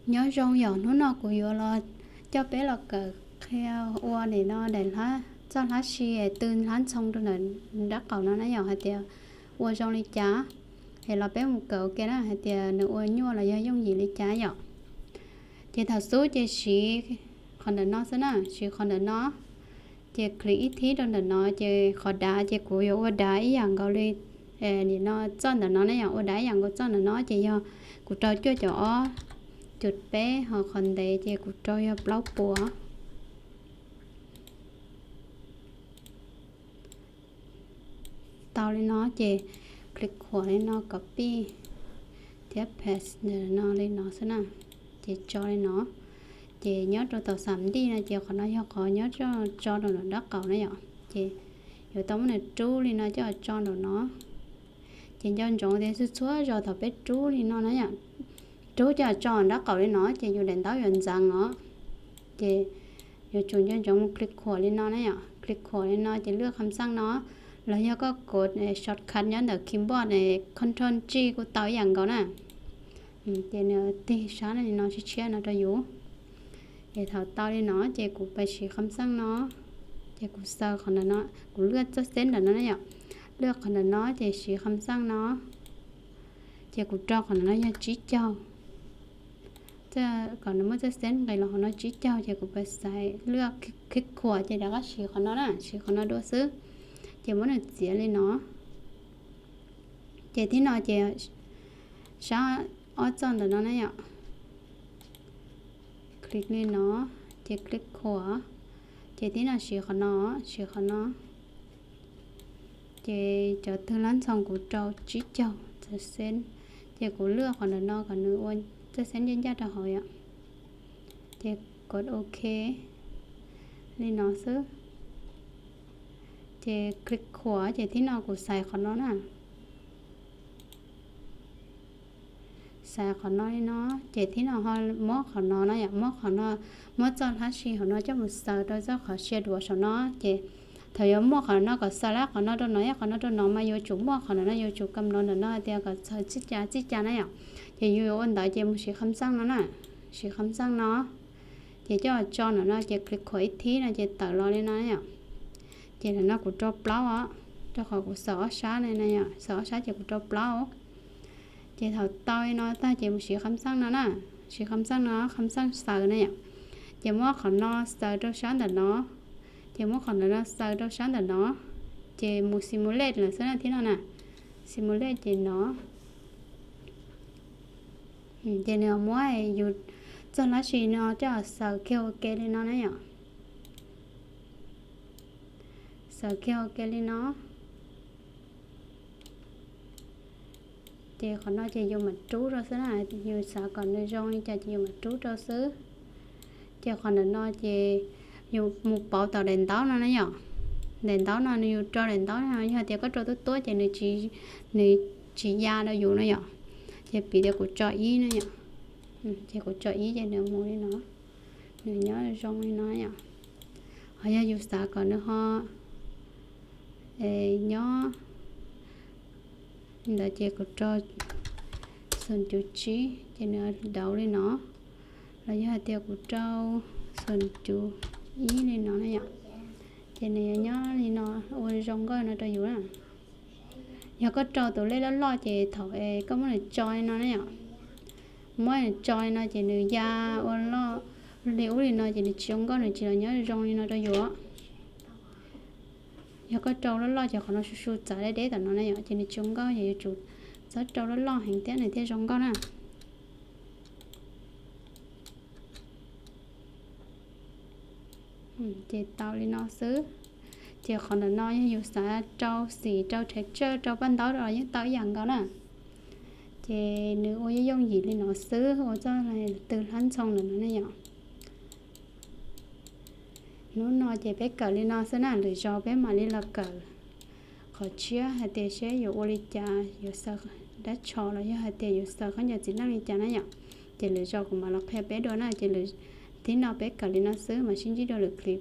Nyob zoo yom, hnub no kuv yuav los coj peb los kawm qhia ua nim no daim txoj hlab si tw hlab ntxhoo rau ntawm rab qaum no na yom, hais tias ua zoo li cas. Es los peb mus kawm ua ke na, hais tias nws ua nyuaj los yog yooj yim li cas yom. Ces thaum xub ces siv qhov ntawm no xwb na, siv qhov ntawm no. Ces click ib thib rau ntawm no, ces qhov dav ces kuv yuav ua dav ib yam nkaus li nim no txoj ntawm no ne yom, ua dav ib yam nkaus txoj ntawm no ces yog kuv rau cuaj caum ob cum peb, ho qhov ntev ces kuv rau yog plaub puas. Tau li no ces click khuam li no, copy thiab paste ntawm no li no xwb na, ces tso li no. Ces nyob rau tom xam ntij no ces qhov no yog qhov nyob tso rau nram dab qaum na yom, ces yuav tau muab nws rub li no coj tso nraum no. Ces nco ntsoov tias txhua txhua zaus thaum peb rub li no na yom, rub coj tso nram dab qaum li no ces yus daim ntaub yuav ntxeev os. Ces yuav tsum nco ntsoov mus click khuam li no na yom, click khuam li no ces lwaj kham xaj no, los yog koj kov shortcut nyob ntawm keyboard, control G kuj tau ib yam nkaus na. Ces nws tig sab li no tshiab tshiab no rau yus. Ces thaum tau li no ces kuv pais siv kham xaj no, ces kuv xaws qhov ntawm no, kuv lwaj txoj xeb ntawm no na yom, lwaj qhov ntawm no ces siv kham xaj no, ces kuv rau qhov ntawm no yog tsib caug. Kom nws muaj txoj xeb nqis los hauv no tsib caug ces kuv pais xaiv lwaj click khuam ces rov qab siv qhov no na, siv qhov no dua xwb. Ces muab nws txiav li no. Ces thib no ces sab ob txoj ntawm no na yom, click li no, ces click khuam, ces thib no siv qhov no, siv qhov no. Ces cov twg lab ntxhoo kuv rau tsib caug txoj xeb, ces kuv lwaj qhov ntawm no kom nws ua txoj xeb ncaj ncaj rau hauv yom. Ces kov ok li no xwb. Ces click khuam ces thib no kuv xaiv qhov no na. Xaiv qhov no li no, ces thib no ho muab qhov no na yom, muab qhov no, muab txoj hlab si hauv no coj mus xaws rau txoj qhov sia duav saum no. Ces thaum yuav muaj qhov no kom xaws lab qhov no rau no, qhov no rau no mas yuav tsum muaj qhov no na, yuav tsum kam no ntawm no hais tias kom xaws txij cas txij cas na yom. Ces yus yuav ua ntawd ces mus siv kham xaj no na, siv kham xaj no. Ces coj tso ntawm no ces click khuam ib thib no ces tawm los li no yom. Ces ntawm no kuv rau plaub os, rau qhov kuv xaws ob sab, xaws ob sab ces kuv rau plaub. Ces thaum tau li no tag ces mus siv kham xaj no na, siv kham xaj no, kham xaj xaws na yom. Ces muab qhov no xaws rau sab ntawm no, ces muab qhov ntawm no xaws rau sab ntawm no, ces mus simulate lawm xwb na thib no na, simulate ces no. Ces nws muab yus txoj hlab si no coj xaws kiag ua ke li no na yom. Xaws kiag ua ke li no. Ces qhov no ces yus mam rub rau xwb na, yus xav kom nws zoo li cas ces yus mam rub rau xwb. Ces qhov ntawm no ces yus mus pauv tom daim ntaub no na yom. Daim ntaub no nws yus rau daim ntaub no, yog tias koj rau tuab tuab ces nws tsis, nws tsis ya rau yus no yom. Ces piv tias kuv tso ib no yom. Ces kuv tso ib ces nws mus li no, nws nyob zoo li no yom. Ho yog yus xav kom nws ho nyob ntawd ces kuv rau xoom cuv tsib ces nws dauv li no, los yog hais tias kuv rau xoom cuv ib li no na yom, ces nws yuav nyob li no ua zoo nkauj no rau yus na. Yog koj rau tus lej loj loj ces thaum koj muab nws tso li no na yom, muab nws tso li no ces nws ya ua loj li ub li no ces nws tsis zoo nkauj, nws tsis los nyob zoo li no rau yus. Yog koj rau loj loj ces qhov no su su txav deb deb tom no na yom, ces nws tsis zoo nkauj, ces yuav tsum txhob rau loj loj heev thiab nws thiaj zoo nkauj na. Ces tau li no xwb. Ces qhov ntawm no yog yus xav rau xim, rau texture, rau paj ntaub los yeej tau ib yam nkaus na. Ces nws ua yooj yooj yim li no xwb, ua txoj tw hlab ntxhoo ntawm no ne yom. Hnub no ces peb kawm li no xwb na, lwm zaus peb mam li los kawm qhov tshiab hais tias seb yuav ua li cas, yuav xaws dab tsho los yog hais tias yuav xaws khaub ncaws txiv neej li cas na yom. Ces lwm zaus kuv mam los qhia peb dua na, ces thib no peb kawm li no xwb, mam sib ntsib dua lwm clip.